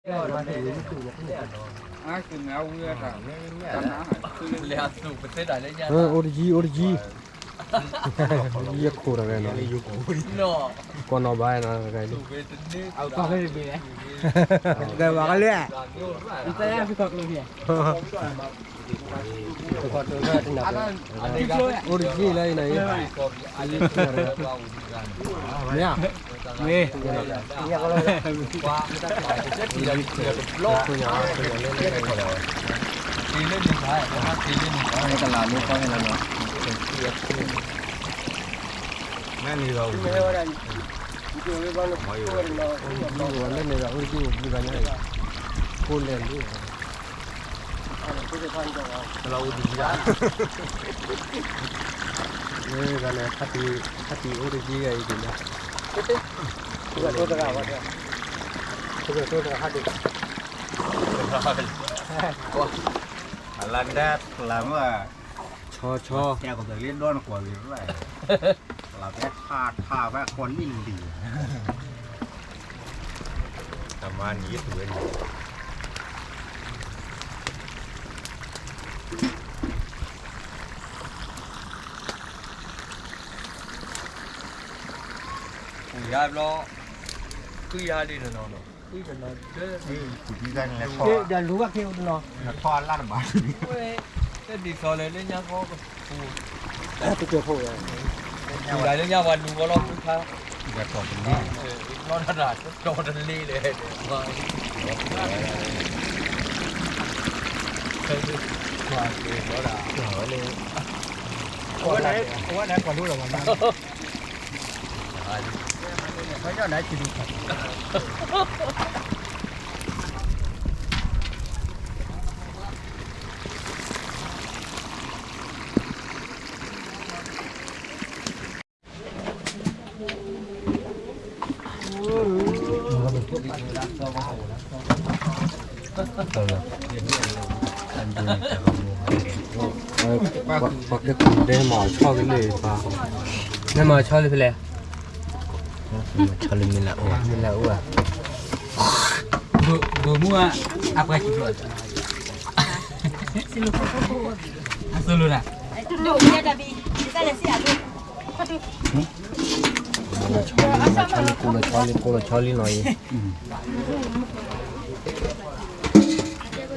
အိၣ်တယံၤ အိၣ်တယံၤ ယခိၣ်တဂၤနီၤ ကိးနီၢ်ဘၣ်နီၤ တဂၤလံ တဂၤဘၣ်ကလဲၣ် အိၣ်တယံၤလၢအံၤနီၤ မ့ၢ်ဧါ မ့ၢ် နန့ၣ်ဒီး လၢန့ၣ်ဒီး အိၣ်တယံၤအိၣ်တယံၤဘၣ်ညါအံၤ ကိးလဲၣ်လံ လၢဂၤန့ၣ် ဟးတံၤအိၣ်တယံၤဂၤအံၤဒ်လဲၣ် အလၢဒၣ်လၢမ့ၢ် ဆီဆီ တဲကီးတလ့ဒီနကွၢ်ဂ့ၤရၣ် လၢပဲထါထါဘၣ်ကွၢ်လံလံ တမၤနံၤယတူၢ်ဝဲန့ၣ် ပူၤယါဘျီ ဃံယါဒ်တနီၤနီၤ ဃံတနီၤဒၢ ဒီးလူၤဘၣ်ခဲအိၣ်တနီၤ ထီၣ်အလၢတဘၣ် တဒ်သိးလၢလၢညါဃီ ပူၤ ပူၤဒၣ်လၢညါ ပှၤလူၤဝဲလီၤဃံခါ ဒီးတီၢ်တလ့ ဘျီတၢ်တီၢ်တလ့လဲၣ် အဝဲန့ၣ် အဝဲန့ၣ်ကွၢ်လိဒီးမၤ ပှၤကကူၣ်ဒဲမၤအီၤဆီကလၢာ်ပၢ် နမၤအီၤဆီလၢဖဲလဲၣ် ဆီလၢမ့ၢ်လၢအိၣ် မ့ၢ်လၢအိၣ်ဧါ ဒိၣ်မူဧါ အပှၤကံၢ်ဘျီၣ် အသိလိာ်နၤ ဆီလံ ကိၢ်လီၤဆီလံ ကိၢ်လီၤဆီလံနီၤ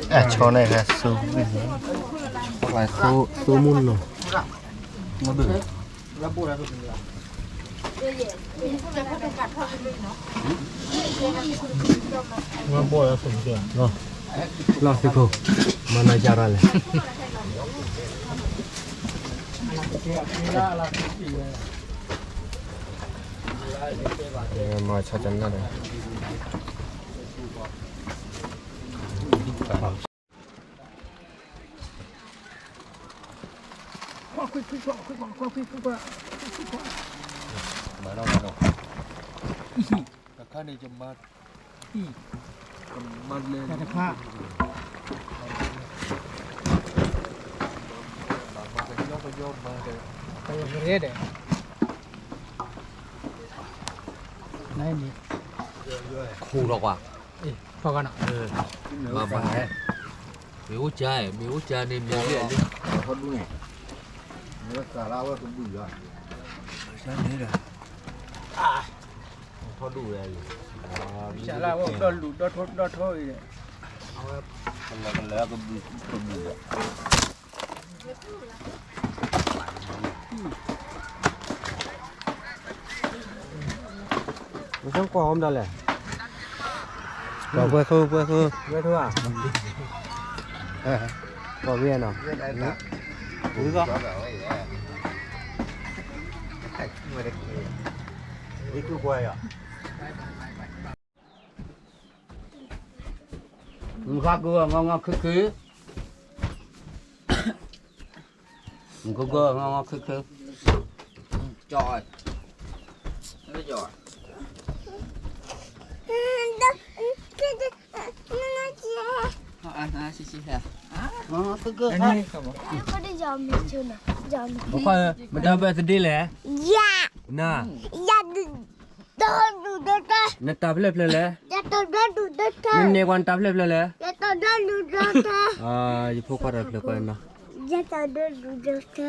အံၤ အဆီန့ၣ်ဟဲဆူ သိမူနီၤ လီၤသံခိၣ် မၤနၤယၤရၤလဲၣ် မၤဆါကနၣ်ဒီး မၤနီၢ်မၤနီၢ် တခါန့ၣ်ယမၤ မၤလဲၤတခါ မၤကညီကညီမၤဒီး ကရဲဒီး နန့ၣ် ခိၣ်ဒီးကွၢ် ထီၣ်ကနီၤ မၤမၤဟဲ မ့ၢ်အိၣ်ကါ မ့ၢ်အိၣ်ကါန့ၣ် မ့ၢ်လဲၣ်လံ ထီၣ်ဒူၣ်န့ၣ် မ့ၢ်စးလၢဝဲကဘုၣ်လီၤ စးန့ၣ်ဒီး ထီၣ်ဒူၣ်ဝဲ စးလၢဝဲဒီလူၢ် ဒီထီၣ်ဒီထီၣ်အံၤ အဝဲ ကလၢကလၢကဘုၣ်ကဘုၣ်ဒီး မ့ၢ်ကွၢ်အီၤမတၤလဲၣ် ကွၢ်ပှဲၤသိ ပှဲၤသိ ပှဲၤသိဧါ ကွၢ်ဝဲနီၤ ဝံၤကီး ဝံၤကွၢ်ယီၤ မုၢ်ဃါကဂီၤငီၤငီၤခုခု မုၢ်ကဂီၤငီၤငီၤခုခု ကၠီ ကၠီ မတၤဘၢၣ်သဒ့လဲၣ် န နတၢ်ဖျၢၣ်ဖျၢၣ်လဲၣ် မ့ၢ်န့ၢ်ကွၢ်နတၢ်ဖျၢၣ်ဖျၢၣ်လဲၣ်, ယဖိခွါတၢ်ဖျၢၣ်ကွၢ်နီၤ, ယတၢ်ဒိၣ်ဒိၣ်ထဲ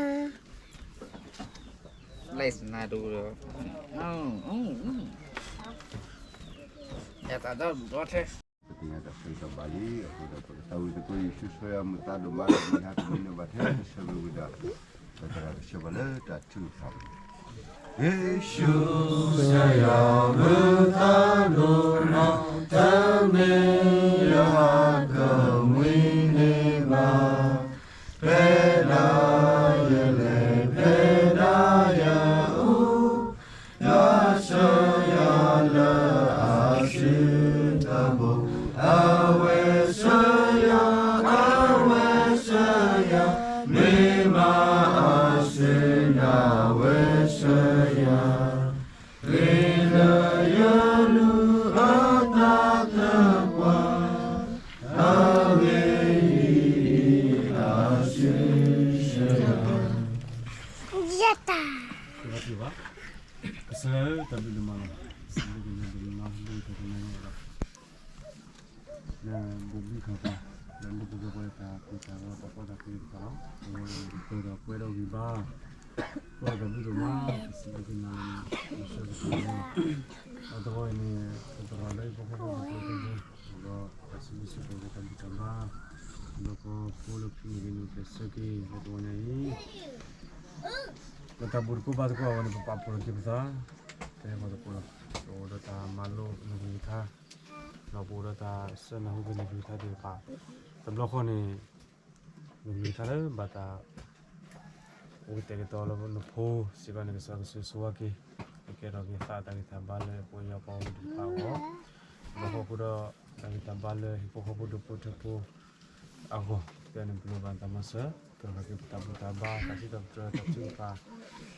ပသ့ၣ်ညါတၢ်ဆၢကတီၢ်ဘၣ်လံ, အဃိဒီးပကသးဝံၣ်သကိးယ့ၣ်ၡူးဆၢယွၤမုာ်သးဒိၣ်မး ဒီးမ့ၢ်ဟဲကမံန့ၢ်ဘၣ်ထဲတဆၢဝံၤဝံၤဒီး ပသရၣ်ကဆၢပှၤလၢတၢ်ထုကဖၣ်, ယ့ၣ်ၡူးဆၢယွၤမုာ်သးဒိၣ်မး တမ့ၢ်ယွၤကမှံန့ၢ်ဘၣ်, ဖဲဒၣ်ယလဲၤ ဖဲဒၣ်ယအိၣ် ယွၤဆှၢယၤလၢအစုတၢ်ဘိ, အဝဲဆှၢယၤ, အဝဲဆှၢယၤ, မ့ၢ်မးအစုန့ၣ် အဝဲဆှၢယၤ, ဂ့ၤလၢယလူၤအသးသပှၢ်, အဂ့ၢ်ဒ်အံၤ အစုဆှၢယၤ ယတၢ် ကစၢ်ဧၢ, တၢ်ဘျုးဒိၣ်မးလီၤ. ကစၢ်ဧၢ, တၢ်ဘျုးဒိၣ်မးလီၤ. လၢတနံၤညါအံၤဒီး လၢဘိးဘံၣ်ခၢၣ်သး လၢဒိၣ်ပှ့ၤပှဲၤတၢ်ဖံးတၢ်မၤတၢ်ပီးတၢ်ဖံးတၢ်မၤလီၤ. အဝဲန့ၣ်ပၢၢ်ဒီးပှဲၤဒီးဂံၢ်ဘါ, ပှဲၤဒီးတၢ်ဘျုးဒိၣ်မး, ကစၢ်ဧၢကနၤလၢနဆှၢပတၢ်လီၤ. အတဂီၢ်အံၤန့ၣ် ပသရၣ်လၢဟံၣ်ဖိဃီဖိတဖု, ဒီးတၢ်စံးဘျုးစံးဖှိၣ်က့ၤတၢ်ဘျုးတၢ်ဘါ, ဒီးကီၢ်ဖိလၢဖုမုၢ်ဂ့ၤန့ၣ် ပျဲးစၢၤက့ၤ လၢတဂီၢ်ညါအံၤ ပတၢ်ဘူၣ်တကိးဘါသကိးအဝဲန့ၣ် ပပာ်ဖှိၣ်လီၤက့ၤပသး, ပဟဲဃီၤသကိးလီၤ. ပအိၣ်ဒီးတၢ်မၤလိနကလုၢ်ကထါ, ဒီးပအိၣ်ဒီးတၢ်စၢနၢ်ဟူက့ၤနကလုၢ်ကထါသ့ၣ်တဖၣ်, တဘျီဃီန့ၣ် နကလုၢ်ကထါလၢဘၣ်တၢ် အိၣ်ကတဲာ်ကတီၤလၢနဖိစ့ၢ်ကီးန့ၣ် ကစၢ်ကဆိၣ်ဂ့ၤဆိၣ်ဝါက့ၤ, ကကဲထီၣ်က့ၤသးတၢ်ဂံၢ်တၢ်ဘါလၢပဝဲယွၤပှၤဂီၢ်မုၢ်သ့ၣ်တဖၣ်အဂီၢ်, ဒီးဟီၣ်ခိၣ်ဒီးတၢ်ဂံၢ်တၢ်ဘါလၢဟံၣ်ဖိဃီဖိဒူၣ်ဖိထၢဖိ အဂီၢ်, ကဲန့ၣ်ပလိၣ်ဘၣ်တၢ်မၤစၢၤ, ကဟ့ၣ်က့ၤပတၢ်ဘူၣ်တၢ်ဘါ တၢ်စံးတၢ်ပတြၢၤတၢ်ထုကဖၣ်,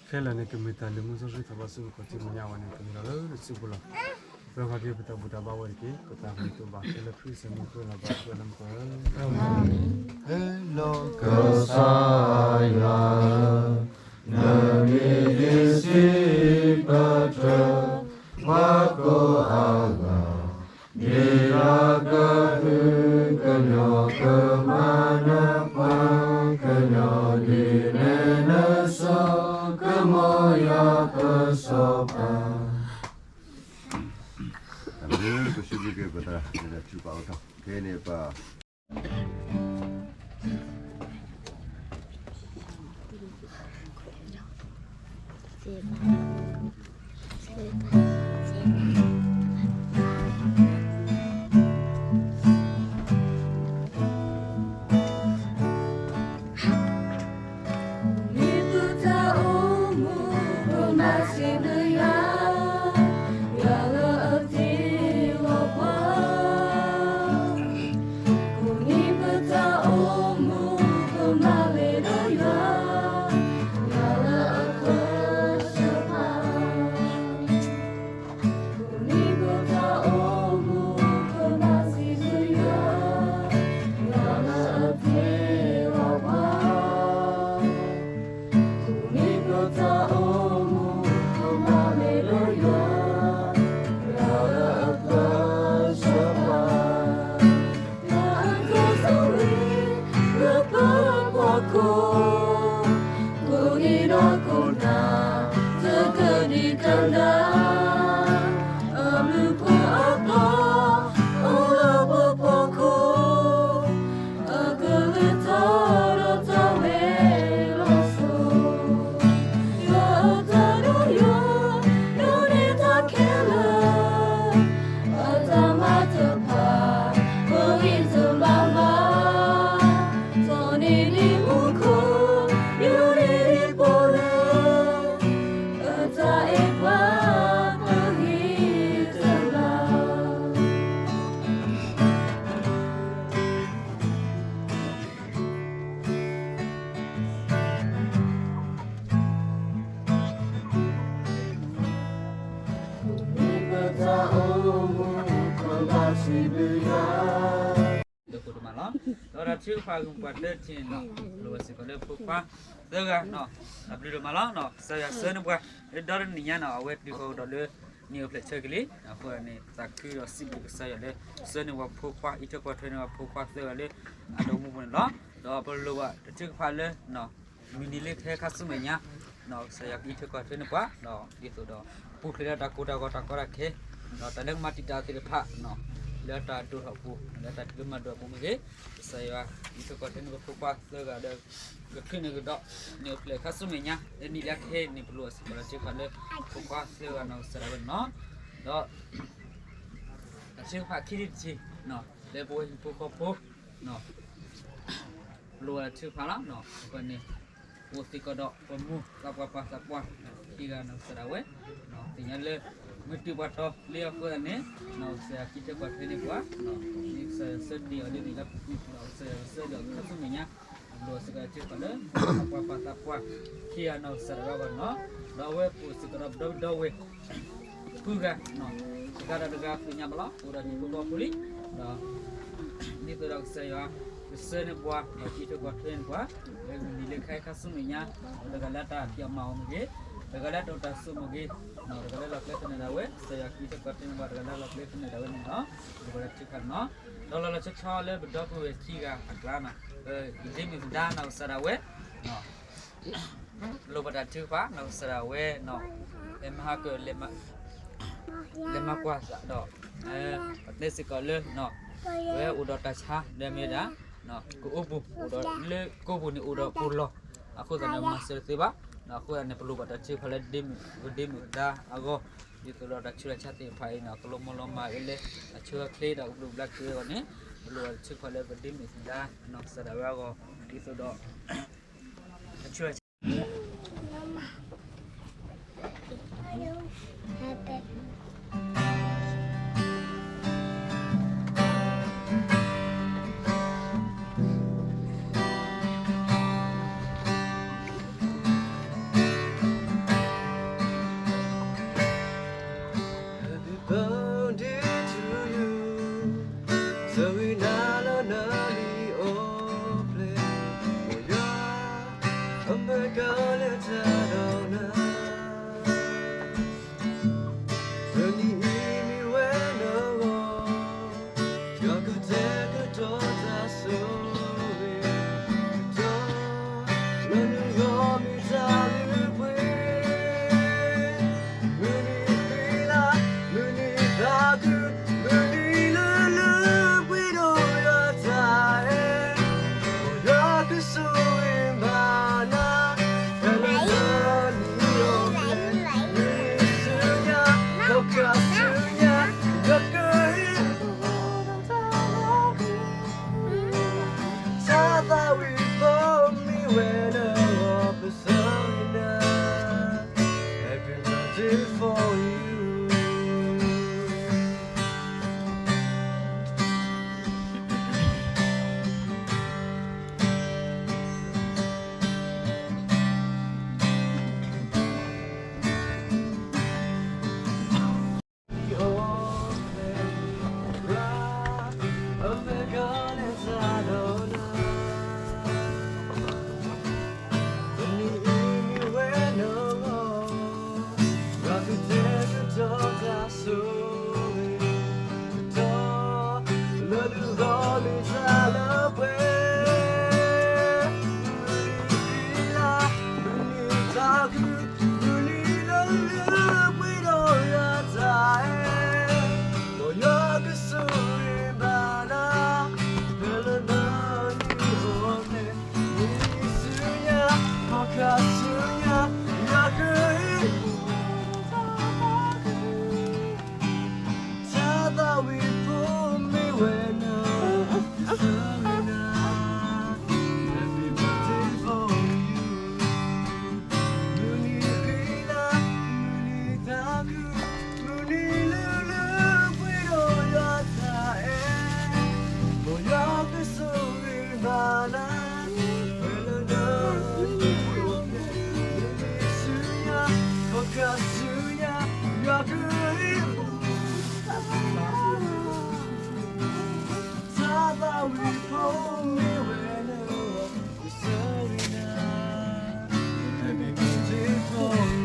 ခဲလၢာ်န့ၣ် ကမ့ၢ်တၢ်လုၢ်မူစီဆှံထီၣ်ဘးဆူနခီၣ်ထံးမဲာ်ညါဝဲန့ၣ် ကမ့ၢ်ဒီးလၢနစုပူၤလီၤ. ပဟ့ၣ်က့ၤပတၢ်ဘူၣ်တၢ်ဘါဝဲတက့ၢ်. ပတၢ်မုၢ်တူၢ်ဘၣ်ခဲလၢာ်ခရံာ်စၢ်မုၢ်ပၢလီၤဘၣ်ပှၤလၢမူခိၣ်ဧၢ, ဟဲလီၤကစၢ်ယွၤ နမ့ၢ်ဒ့စံးပတြၢၤ ပှၤကိးအဂၤ, ဒ်ယွၤကဟုကညီၢ်ကမၤနၢၤပှၤကညီဒ်န့ၣ် နစိကမီၤယွၤ ပစီၤပၤ တၢ်ဘျုး ပစံးဘျုးက့ၤပသရၣ် လၢတၢ်ထုကဖၣ်အိၣ်ထီၣ်ခဲအံၤန့ၣ် ပ လၢပတမၤလီၤ ဒီးတၢ်ထုကဖၣ်ဂ့ၢ်ပှၤတထံၣ်န့ၣ်လီၤ. လိၣ်ဝဲစ့ၢ်ကီးလၢဖိခွါသၢဂၤနီၤ, တၢ်ဘျုးဒိၣ်မးလီၤနီၤ. ကစၢ်ယွၤဆှၢန့ၢ်ပှၤ လၢဒီတနံၤညါနီၤ အဝဲတုၤဃီၤကဒီးလၢ န့ၢ်အဖျဲၣ်ဆၢက့ၤလံ. အဃိန့ၣ် သးခုဒီးစံးဘျုးကစၢ်ယွၤလၢ ဆှၢန့ၢ်ပှၤဖိခွါ အံးထွဲကွၢ်ထွဲန့ၢ်ပှၤဖိခွါသၢဂၤလၢ အဒိၣ်မူပူၤန့ၣ်လီၤ. ဒီးပလိၣ်ဘၣ်တၢ်ထုကဖၣ်လၢ မုၢ်နံၤလၢခဲခါဆူမဲာ်ညါ ကစၢ်ယွၤကအံးထွဲကွၢ်ထွဲန့ၢ်ပှၤ ဒ်သိးဒီး ပူၤဖျဲးလၢတၢ်ကိၢ်တၢ်ဂီၤတၢ်ကီတၢ်ခဲ ဒီးတၢ်လၢကမၤတံာ်တာ်သ့ၣ်တဖၣ် လၢတၢ်ဒိၣ်ထီၣ်ပူၤ လၢတၢ်ထုကမၤဒိၣ်ပူၤမ့ၢ်ဂ့ၤ, ကစၢ်ယွၤအံးထွဲကွၢ်ထွဲန့ၢ်ပှၤဖိခွါသၢဂၤဒီး ကချုးန့ၢ်ကဒီး န့ၢ်အဖျဲၣ်ခါဆူမဲာ်ညါ လၢနံၤလၢခဲအံၤန့ၣ် ပလိၣ်ဘၣ်စ့ၢ်ကီးလၢတၢ်ထုကဖၣ်လၢ ဖိခွါသၢဂၤနီၢ်ကစၢ်ဒၣ်ဝဲန့ၣ်လီၤ. ဒီး တၢ်ထုကဖၣ်ခံထံၣ်တထံၣ် လၢပဝဲဟံၣ်ဖိဃီဖိ ပလိၣ်ဘၣ်တၢ်ထုကဖၣ်လီၤ. အဃိန့ၣ် ပအိၣ်စ့ၢ်ကီးဒီးပမိၢ်သးပှၢ်ပၢ်သးပှၢ်ခံဂၤနီၢ်ကစၢ်ဒၣ်ဝဲ သ့ၣ်ညါလၢ မ့ၢ်တုၤပှၤတီၤလံအဃိသတးန့ၣ် နီၢ်ကစၢ်ယွၤကအံးထွဲကွၢ်ထွဲန့ၢ်ပှၤ ဒ်ကစၢ်ယွၤဆှၢတ့ၢ်အီၤလၢနံၤလၢပူၤ ဒီးကစၢ်ယွၤကဆှၢဒံးအီၤခါဆူမဲာ်ညါ ပလိၣ်ဘၣ်စ့ၢ်ကီးတၢ်ထုကဖၣ်လၢ သးပှၢ်ပၢ်သးပှၢ်ခံဂၤနီၢ်ကစၢ်ဒၣ်ဝဲအဂီၢ်န့ၣ်လီၤ. ဒီးအဝဲပအိၣ်စ့ၢ်ကီးဒီးပဒီပုၢ်ဒီဝဲၢ် ဃုဂၤ တဂၤဒီးတဂၤသ့ၣ်ညါဘၣ်လီၤ အိၣ်ဒီးဟံၣ်ဖိဃီဖိလံ ဒီး ဒ်သိးဒီးကစၢ်ယွၤ ကဆှၢန့ၢ်ပှၤ ဒီးအံးထွဲကွၢ်ထွဲန့ၢ်ပှၤ လၢနံၤလၢခဲခါဆူမဲာ်ညါ တဂၤလၢတၢ်ဖံးအီၣ်မၤအီၣ်မ့ၢ်ဂ့ၤ, တဂၤလၢတၢ်အိၣ်တၢ်ဆိးမ့ၢ်ဂ့ၤ, တဂၤလၢလီၢ်ကျဲသနၢၣ်ဒၣ်ဝဲ ကစၢ်ယွၤကအံးထွဲကွၢ်ထွဲန့ၢ်ပှၤ တဂၤလၢလီၢ်ကျဲသနၢၣ်ဒၣ်ဝဲန့ၣ်လီၤ. ပလိၣ်ဘၣ်တၢ်ထုကဖၣ်န့ၣ်လီၤ. ဒီးလီၤလီၤဆီဆီလၢပဒီပုၢ်ဝဲၢ်ခံဂၤအကျါန့ၣ် ပဒ့မုၣ်သဒါနီၢ်ကစၢ်ဒၣ်ဝဲ လိၣ်ဘၣ်တၢ်ထုကဖၣ်နီၢ်ကစၢ်ဒၣ်ဝဲ ဖဲမဟါက လဲၤမၤကွၢ်သးဒီး ပတဲစ့ၢ်ကီးလၢ ဝဲအိၣ်ဒီးတၢ်ဆါဒီးမ့ၢ်ဒၣ် ကအိပူၤ အိၣ်ဒီးလၢကိးပူၤန့ၣ်အိၣ်ဒီးပူၤလီၢ် အဃိသတးန့ၣ် မၤစၢၤတသ့ဘၣ်. အဃိသတးန့ၣ် ပလိၣ်ဘၣ်တၢ်ထုကဖၣ်လၢဒ့မုၣ် ပဒ့မုၣ်သဒါအဂီၢ် ဒ်သိးဒီးတၢ်ဆူးတၢ်ဆါသ့ၣ်တဖၣ်အံၤန့ၣ် ကလီၤမီလီၤမၢ်လၢ အဆၢအချ့ဒီးကဘျုးကဘျၣ်က့ၤအဂီၢ်န့ၣ် ပလိၣ်ဘၣ်တၢ်ထုကဖၣ်လၢပဒ့မုၣ်သဒါနီၢ်ကစၢ်ဒၣ်ဝဲအဂီၢ် ဒ်သိးဒီး တၢ်ဆူးတၢ်ဆါ Happy birthday to you. ဆၢဂ့ၤနၤလၢနၤလံအိၣ်ဖျဲၣ်, ယွၤအမ့ၢ်ကလဲၤတၢ်ဒီးနၤ နံၤအံၤမ့ၢ်ဝဲနဂီၢ်, ယွၤကတဲာ်ကတီၤတၢ်ဆိၣ်ဂ့ၤ, ကတီၤလၢနဂီၢ်မ့ၢ်တၢ်လုၢ်ပှ့ၤ, မုၢ်နံၤဃံလၤ, မုၢ်နံၤသးခု, မုၢ်နံၤလၢလၢပှဲၤဒီးယွၤတၢ်အဲၣ်, ယွၤကဆိၣ်ဂ့ၤဘၣ်နၤ ဖဲလၢနၤလံအိၣ်ဖျဲၣ်, မုၢ်နံၤဆူညါ ဒီးခါဆူညါ ယွၤကဟ့ၣ် တၢ်သးဝံၣ်ဖိမ့ၢ်ဝဲလၢ ပဆၢဂ့ၤနၤ Happy birthday for you.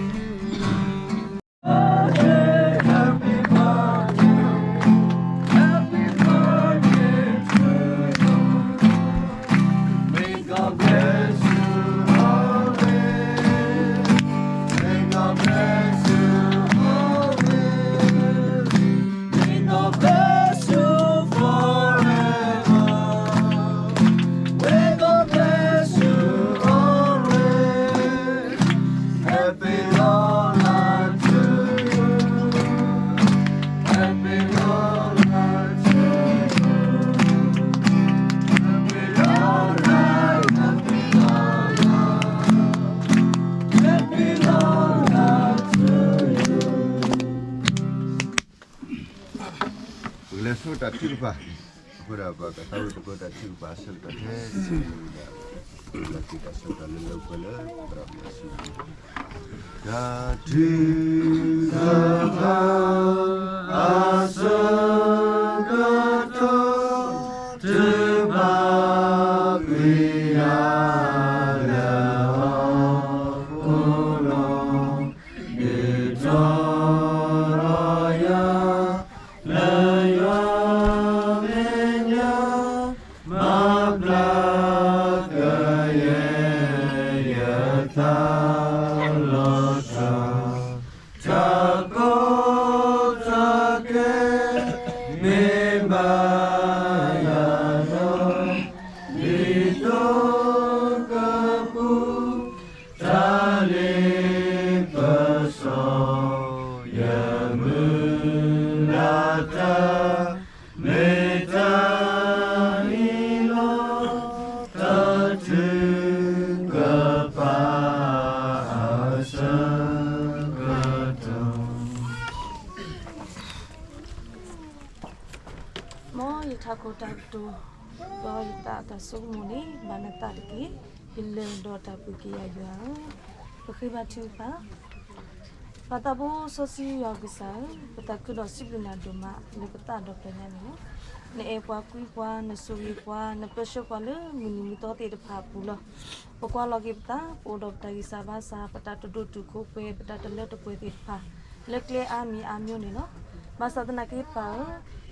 တၢ်ထုကဖၣ်, အဃိဒီးပကသးဝံၣ်သကိးတၢ်ထုကဖၣ်အဆၢကတီၢ်ထဲတဆံးဝံၤဒီး, လၢတၢ်ထုကဖၣ်အဆၢကတီၢ်လၢလၢပှဲၤလၢ သရၣ်မုၣ်အစုပူၤ, တၢ်ထုကဖၣ်အဆၢကတီၢ် တဘၣ်ကွံာ်ယၤလၢဟီၣ်ခိၣ်လိၤ, ဒုးတီၤလီၤယၤ လၢယွၤမဲာ်ညါ, မၤဘျါကယဲၢ်ယသးလီၤတၢ်, တၢ်ကီတၢ်ခဲ မ့ၢ်ဘၣ်ယၤဒီး ဒ်သိးကပူၤ တၢ်လ့ပစီ ယမုၢ်လၢ်တၢ် မ့ၢ်တၢ်အံၤလီၤ, တၢ်ထုကဖၣ်အဆၢကတီၢ်. မ်ယထးခိၣ်တၢ်ကတိၤ ဒီးယသးအတၢ်ဆိကမိၣ်န့ၣ် ဘၣ်နသးတက့ၢ်. ယလဲၤဒီးတၢ်ဘျုးက့ၤယၤယွၤဧၢ, ပဃ့ဘါထုကဖၣ်. ပၢ်သးဘိစီဆှံယွၤကစၢ်ဧၢ, ပသးခုဒီးစံးဘျုးနၤဒိၣ်မး လၢပသးဒီဖျၢၣ်ညါန့ၣ်လီၤ. နအဲၣ်ပှၤကွံပှၤ, နဆိၣ်ဂ့ၤပှၤ, နပၢဆှၢပှၤလၢမုၢ်နံၤမုၢ်သီသ့ၣ်တဖၣ်အပူၤလီၤ. ပကွၢ်လီၤက့ၤပသး, ပအိၣ်ဒီးပတၢ်ဂံၢ်စၢ်ဘါစၢ်, ပတၢ်တဒိၣ်တုာ်ခိၣ်ပှဲၤ, ပတၢ်တလၢတပှဲၤသ့ၣ်တဖၣ် လၢကျဲအါမံၤအါမံၤန့ၣ်လီၤ. ဘၣ်ဆၣ်သနာ်က့ပၢ်ဧၢ,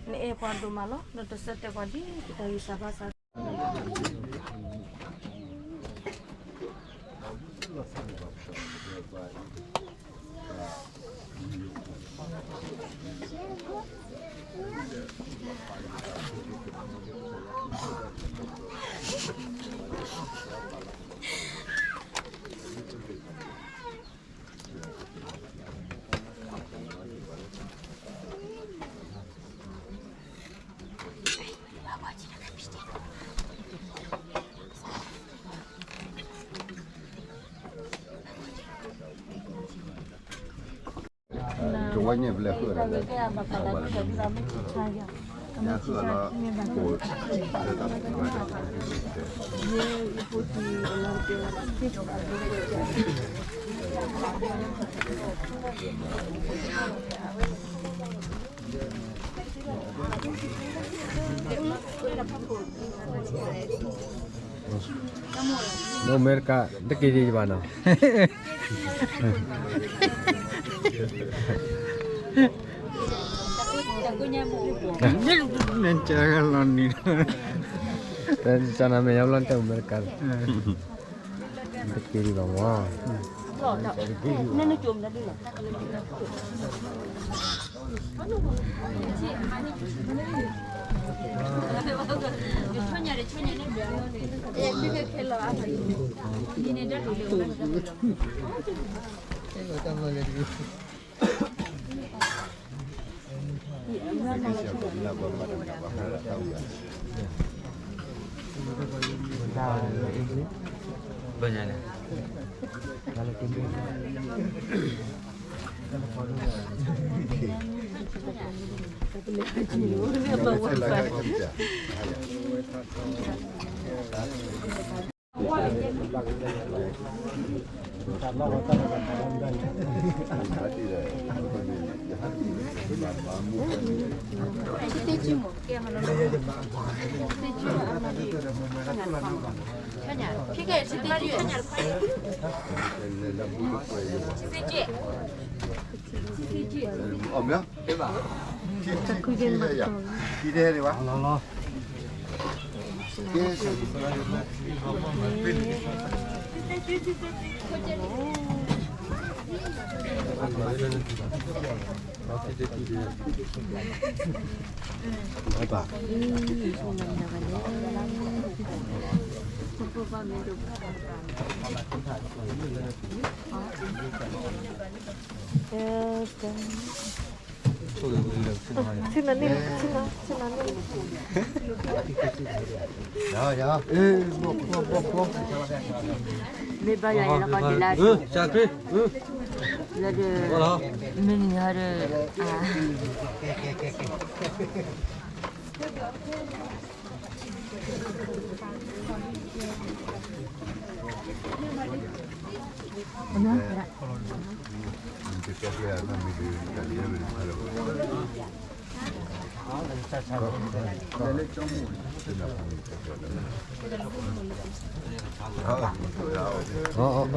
နအဲၣ်ပှၤဒိၣ်မးလီၤ. နတဆၢတဲာ်ပှၤဒ်ပတၢ်ဂံၢ်စၢ်ဘါစၢ် လၢအမဲရကၤ တက့ၤဒံးဘၣ်နီၤ, နကလီၤနံၤ, တၢ်နမဲာ်ညါဘျီတၢ်အမဲရကၤ, တက့ၤဒံးဘၣ်မး. မ့ၢ်ဘၣ်ယၤလၢကီၢ်ဒဲးလၢ်, လၢဒၢး, မ့ၢ်နံၤဟီဒၢး, အါ,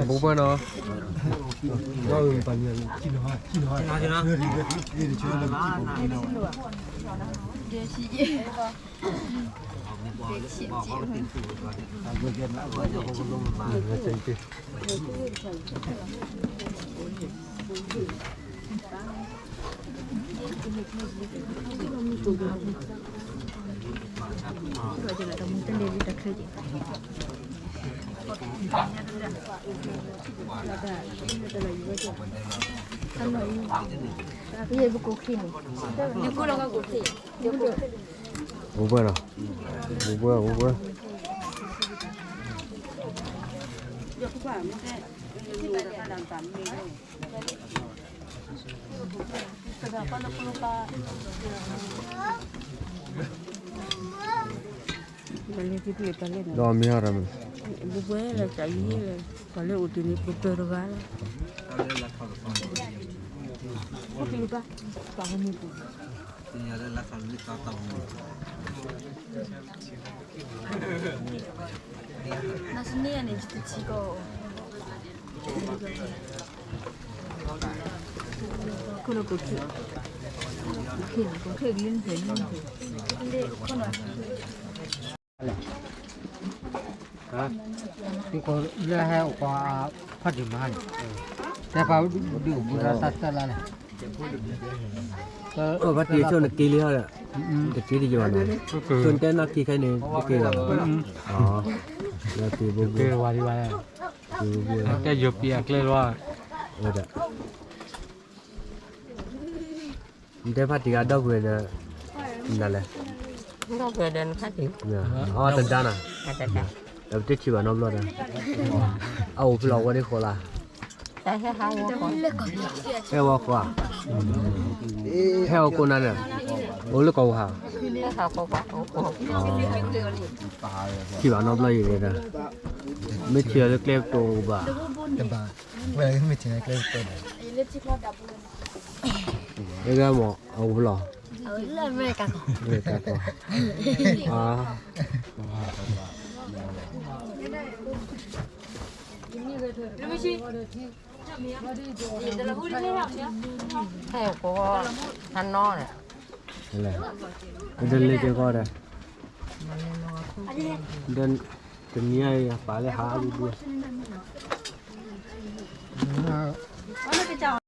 ဘူးဘၣ်နီၤ. ဘူးဘၣ်နီၤ, ဘူးဘၣ် ဘူးဘၣ်. ဒီးမ့ၢ်ဟါရမး, ဘူးဘၣ်လၢကယံၤလၢ, ပှၤလၢအိၣ်တ့ၢ်န့ၣ် ပကပၢၤတဂၤလီၤ. နစန့ၢ်န့ၣ် ယတထံၣ်ကီး, ခိၣ်နူာ်ကိးထံၣ်, ခိၣ်နူာ်ကိးထံၣ်လံ, ခိၣ်နူာ် လၢဟဲအိၣ်ကီးဖးဒံးမးန့ၣ်, တဲပှၤဒုးအိၣ်ဘူးဒီးတၢ်စၢလါလဲၣ်. ဖးဒံးဆိနက့လံဟီဒီး, တက့တယံၤဘၣ်နီၤ, ဆိနတဲနီၢ်ခံခဲန့ၣ် တက့ဘၣ်, လၢက့ဘိဘိ, က့ဘိဘိ, တဲယိၤပံအကျဲလီၤ, ဝဲဒၣ် နတဲဖးတံၢ်ဂၤဒီပုၢ်ဝဲၢ်ဒီး, နလဲၣ်, ဒီပုၢ်ဝဲၢ်ဒီးနဖးတံၢ်, အီတဒါနၤ, ဒီးပတထံၣ်ဘၣ်နီတဘျီဒီး, အအိၣ်ဖဲလီၤဝဲဒၣ်ဃီလၢ, ဟဲဝဲဃီဧါ, ဟဲအိၣ်ကိးနၤန့ၣ်, အိၣ်လၢကီၢ်ပူၤဟး, ထံၣ်ဘၣ်နီတဘျီအံၤဒီး, မ့ၢ်ထံၣ်လၢကျဲကတိၤဘၣ်, မ့ၢ်အအိၣ်ဖဲလီၤ, တနံၤအံၤပာ်လၢဟးအါဒူၣ်ဒူၣ်